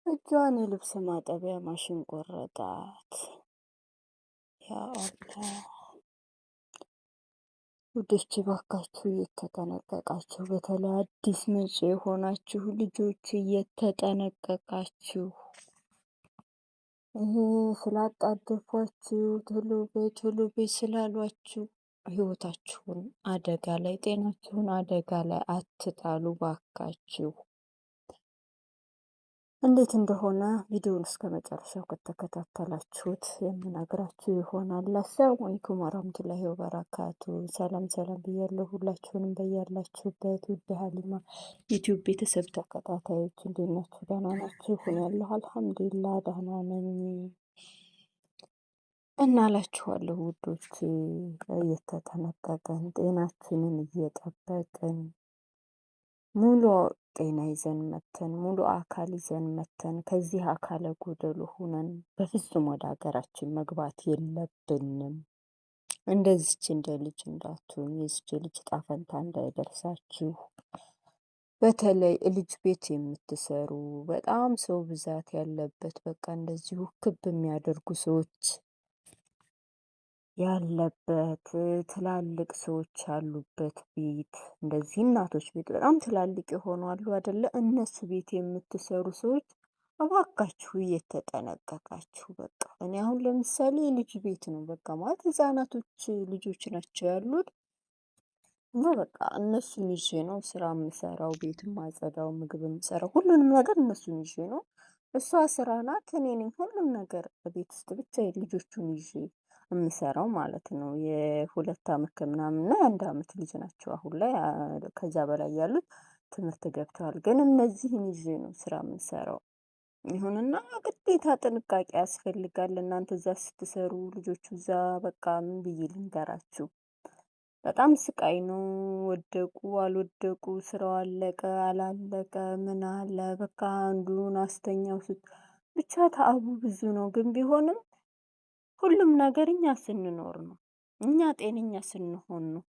እጇን የልብስ ማጠቢያ ማሽን ቆረጣት። ያ አላህ። ውዶች ባካችሁ እየተጠነቀቃችሁ፣ በተለይ አዲስ መጪ የሆናችሁ ልጆች እየተጠነቀቃችሁ፣ ይሄ ስላጣደፏችሁ ቶሎ በይ ቶሎ በይ ስላሏችሁ ህይወታችሁን አደጋ ላይ ጤናችሁን አደጋ ላይ አትጣሉ ባካችሁ። እንዴት እንደሆነ ቪዲዮውን እስከ መጨረሻው ከተከታተላችሁት የምነግራችሁ ይሆናል። አሰላሙ አለይኩም ወራህመቱላሂ ወበረካቱ። ሰላም ሰላም ብያለሁ ሁላችሁንም በያላችሁበት ውድ ሀሊማ ዩቲዩብ ቤተሰብ ተከታታዮች እንዴት ናችሁ? ደህና ናችሁ? ሁን ያለሁ አልሐምዱሊላህ ደህና ነኝ እና እላችኋለሁ ውዶች፣ እየተጠነቀቅን ጤናችንን እየጠበቅን ሙሉ ጤና ይዘን መተን ሙሉ አካል ይዘን መተን ከዚህ አካለ ጎደሎ ሆነን በፍጹም ወደ ሀገራችን መግባት የለብንም። እንደዚች እንደ ልጅ እንዳትሆኑ፣ የዚች ልጅ ዕጣ ፈንታ እንዳይደርሳችሁ። በተለይ ልጅ ቤት የምትሰሩ በጣም ሰው ብዛት ያለበት በቃ እንደዚሁ ክብ የሚያደርጉ ሰዎች ያለበት ትላልቅ ሰዎች ያሉበት ቤት እንደዚህ እናቶች ቤት በጣም ትላልቅ የሆኑ አሉ አይደለ? እነሱ ቤት የምትሰሩ ሰዎች እባካችሁ እየተጠነቀቃችሁ። በቃ እኔ አሁን ለምሳሌ የልጅ ቤት ነው በቃ ማለት ህጻናቶች ልጆች ናቸው ያሉት እና በቃ እነሱን ይዤ ነው ስራ የምሰራው፣ ቤት የማጸዳው፣ ምግብ የምሰራው፣ ሁሉንም ነገር እነሱን ይዤ ነው። እሷ ስራ ናት፣ እኔ ነኝ ሁሉም ነገር ቤት ውስጥ ብቻ ልጆቹን ይዤ የምሰራው ማለት ነው። የ2 አመት ከምናምን እና የ1 አመት ልጅ ናቸው አሁን ላይ። ከዛ በላይ ያሉት ትምህርት ገብተዋል። ግን እነዚህን ይዤ ነው ስራ የምሰራው። ይሁንና ግዴታ ጥንቃቄ ያስፈልጋል። እናንተ እዛ ስትሰሩ ልጆቹ እዛ በቃ ምን ብዬ ልንገራችሁ፣ በጣም ስቃይ ነው። ወደቁ አልወደቁ፣ ስራው አለቀ አላለቀ፣ ምን አለ በቃ አንዱን አስተኛው ስት ብቻ ተአቡ ብዙ ነው። ግን ቢሆንም ሁሉም ነገር እኛ ስንኖር ነው። እኛ ጤነኛ ስንሆን ነው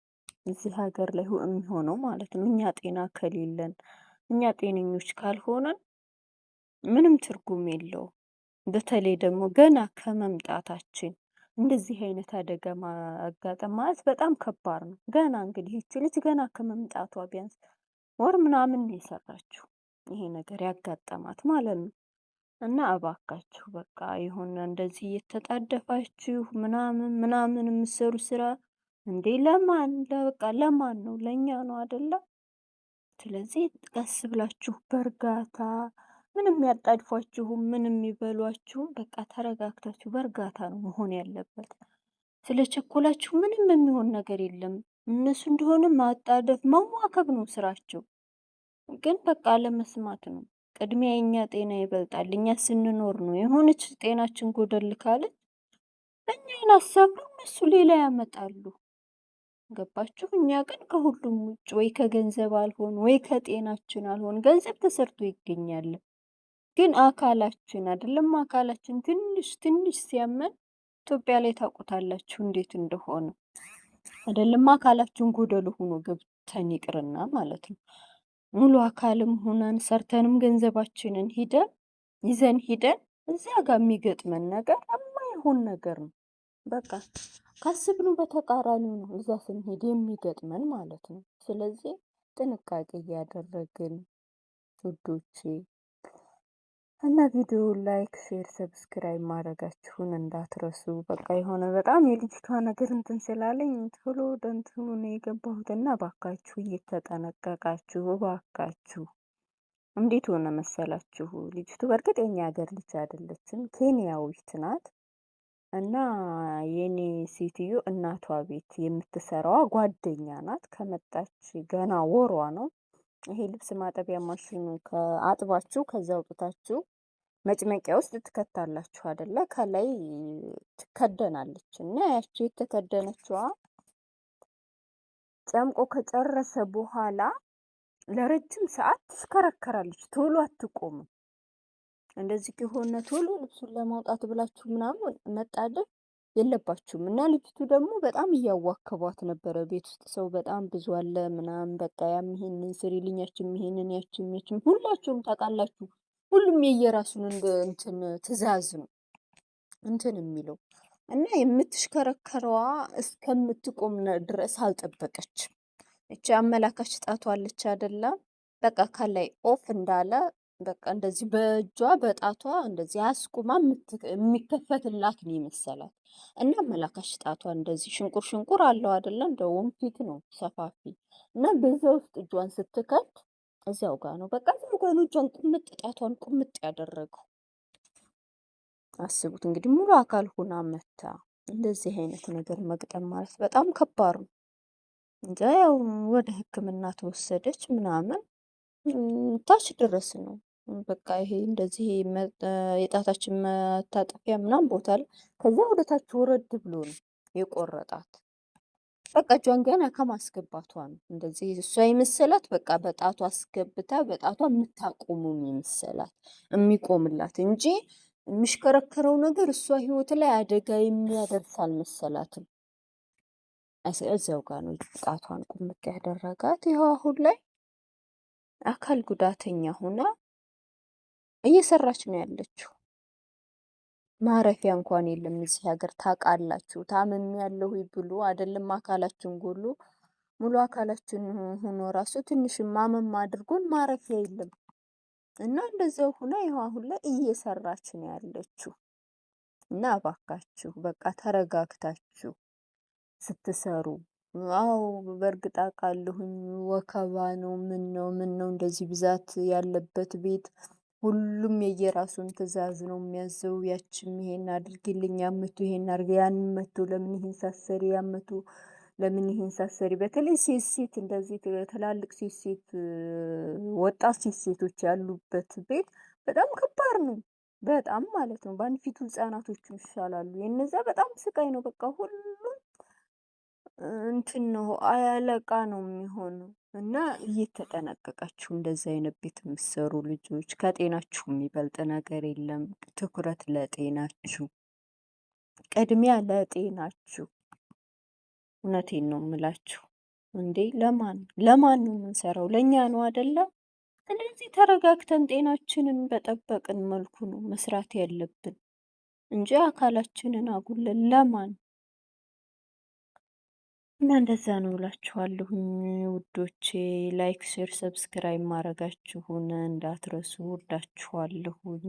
እዚህ ሀገር ላይ የሚሆነው ማለት ነው። እኛ ጤና ከሌለን፣ እኛ ጤነኞች ካልሆነን ምንም ትርጉም የለውም። በተለይ ደግሞ ገና ከመምጣታችን እንደዚህ አይነት አደጋ ማጋጠም ማለት በጣም ከባድ ነው። ገና እንግዲህ ይቺ ልጅ ገና ከመምጣቷ ቢያንስ ወር ምናምን ነው የሰራችው ይሄ ነገር ያጋጠማት ማለት ነው። እና እባካችሁ በቃ የሆነ እንደዚህ እየተጣደፋችሁ ምናምን ምናምን የምትሰሩ ስራ እንዴ ለማን ለበቃ ለማን ነው? ለእኛ ነው አይደለ? ስለዚህ ቀስ ብላችሁ በእርጋታ ምንም ያጣድፏችሁም ምንም ይበሏችሁም በቃ ተረጋግታችሁ በእርጋታ ነው መሆን ያለበት። ስለ ቸኮላችሁ ምንም የሚሆን ነገር የለም። እነሱ እንደሆነ ማጣደፍ መዋከብ ነው ስራቸው፣ ግን በቃ ለመስማት ነው። ቅድሚያ የእኛ ጤና ይበልጣል። እኛ ስንኖር ነው። የሆነች ጤናችን ጎደል ካለች እኛን አሳብረው እነሱ ሌላ ያመጣሉ። ገባችሁ? እኛ ግን ከሁሉም ውጭ ወይ ከገንዘብ አልሆን ወይ ከጤናችን አልሆን። ገንዘብ ተሰርቶ ይገኛል፣ ግን አካላችን አይደለም። አካላችን ትንሽ ትንሽ ሲያመን ኢትዮጵያ ላይ ታውቁታላችሁ እንዴት እንደሆነ አይደለም። አካላችን ጎደሎ ሆኖ ገብተን ይቅርና ማለት ነው ሙሉ አካልም ሆነን ሰርተንም ገንዘባችንን ሂደን ይዘን ሂደን እዚያ ጋር የሚገጥመን ነገር የማይሆን ነገር ነው። በቃ ካስብነው በተቃራኒው ነው እዛ ስንሄድ የሚገጥመን ማለት ነው። ስለዚህ ጥንቃቄ እያደረግን ውዶቼ እና ቪዲዮ like፣ share፣ subscribe ማድረጋችሁን እንዳትረሱ። በቃ የሆነ በጣም የልጅቷ ነገር እንትን ስላለኝ ቶሎ ወደ እንትኑ ነው የገባሁትና እባካችሁ እየተጠነቀቃችሁ እባካችሁ። እንዴት ሆነ መሰላችሁ? ልጅቱ በእርግጥ የኛ ሀገር ልጅ አይደለችም፣ ኬንያዊት ናት። እና የኔ ሴትዮ እናቷ ቤት የምትሰራዋ ጓደኛ ናት። ከመጣች ገና ወሯ ነው። ይሄ ልብስ ማጠቢያ ማሽኑ ከአጥባችሁ ከዛ አውጥታችሁ መጭመቂያ ውስጥ ትከታላችሁ አይደለ? ከላይ ትከደናለች እና ያቺ የተከደነችዋ ጨምቆ ከጨረሰ በኋላ ለረጅም ሰዓት ትሽከረከራለች። ቶሎ አትቆምም። እንደዚህ ከሆነ ቶሎ ልብሱን ለማውጣት ብላችሁ ምናምን መጣደፍ የለባችሁም። እና ልጅቱ ደግሞ በጣም እያዋከቧት ነበረ። ቤት ውስጥ ሰው በጣም ብዙ አለ ምናምን በቃ ያም ይሄንን ስሪልኝ፣ ያችም ይሄንን፣ ያችም ያችም፣ ሁላችሁም ታውቃላችሁ። ሁሉም የየራሱን እንትን ትዕዛዝ ነው እንትን የሚለው እና የምትሽከረከረዋ እስከምትቆም ድረስ አልጠበቀችም። እቺ አመላካች ጣቷ አለች አይደለ? በቃ ከላይ off እንዳለ በቃ እንደዚህ በእጇ በጣቷ እንደዚህ አስቁማ የሚከፈትላት ነው የመሰላት እና አመላካች ጣቷ እንደዚህ ሽንቁር ሽንቁር አለው አይደለ? እንደ ወንፊት ነው ሰፋፊ እና በዛ ውስጥ እጇን ስትከት እዚያው ጋር ነው በቃ እዚያው ጋር ነው እጇን ቁምጥ ጣቷን ቁምጥ ያደረገው። አስቡት እንግዲህ ሙሉ አካል ሆና መታ እንደዚህ አይነት ነገር መግጠም ማለት በጣም ከባድ ነው። እንጃ ያው ወደ ሕክምና ተወሰደች ምናምን ታች ድረስ ነው በቃ ይሄ እንደዚህ የጣታችን መታጠፊያ ምናምን ቦታ ላይ ከዛ ወደ ታች ወረድ ብሎ ነው የቆረጣት። በቃ እጇን ገና ከማስገባቷ ነው እንደዚህ እሷ የመሰላት በቃ በጣቷ አስገብታ በጣቷ የምታቆመው የመሰላት የሚቆምላት እንጂ የሚሽከረከረው ነገር እሷ ህይወት ላይ አደጋ የሚያደርስ አልመሰላትም። እዚያው ጋር ነው ጣቷን ቁምጥ ያደረጋት። ይኸው አሁን ላይ አካል ጉዳተኛ ሆና እየሰራች ነው ያለችው። ማረፊያ እንኳን የለም እዚህ ሀገር ታውቃላችሁ። ታምሜያለሁ ብሎ አይደለም አካላችን ጎሎ ሙሉ አካላችን ሆኖ ራሱ ትንሽ ማመም አድርጎን ማረፊያ የለም እና እንደዚያው ሆና ይኸው አሁን ላይ እየሰራች ነው ያለችው። እና እባካችሁ በቃ ተረጋግታችሁ ስትሰሩ። አዎ በእርግጥ አውቃለሁኝ ወከባ ነው ምን ነው ምን ነው እንደዚህ ብዛት ያለበት ቤት ሁሉም የየራሱን ትዕዛዝ ነው የሚያዘው። ያችም ይሄን አድርጊልኝ፣ ያመቱ ይሄን አድርጊ፣ ያን መቶ ለምን ይሄን ሳሰሪ፣ ያመቱ ለምን ይሄን ሳሰሪ። በተለይ ሴት ሴት እንደዚህ ትላልቅ ሴት ሴት ወጣት ሴት ሴቶች ያሉበት ቤት በጣም ከባድ ነው። በጣም ማለት ነው። በአንድ ፊቱ ህጻናቶቹ ይሻላሉ። የነዛ በጣም ስቃይ ነው። በቃ ሁሉም እንትን ነው አለቃ ነው የሚሆነው። እና እየተጠነቀቃችሁ እንደዚህ አይነት ቤት የምትሰሩ ልጆች ከጤናችሁ የሚበልጥ ነገር የለም። ትኩረት ለጤናችሁ፣ ቅድሚያ ለጤናችሁ። እውነቴን ነው የምላችሁ። እንዴ ለማን ለማን ነው የምንሰራው? ለእኛ ነው አይደለም? ስለዚህ ተረጋግተን ጤናችንን በጠበቅን መልኩ ነው መስራት ያለብን እንጂ አካላችንን አጉለን ለማን እና እንደዛ ነው እላችኋለሁኝ ውዶቼ። Like፣ share፣ subscribe ማድረጋችሁን እንዳትረሱ። ወዳችኋለሁኝ።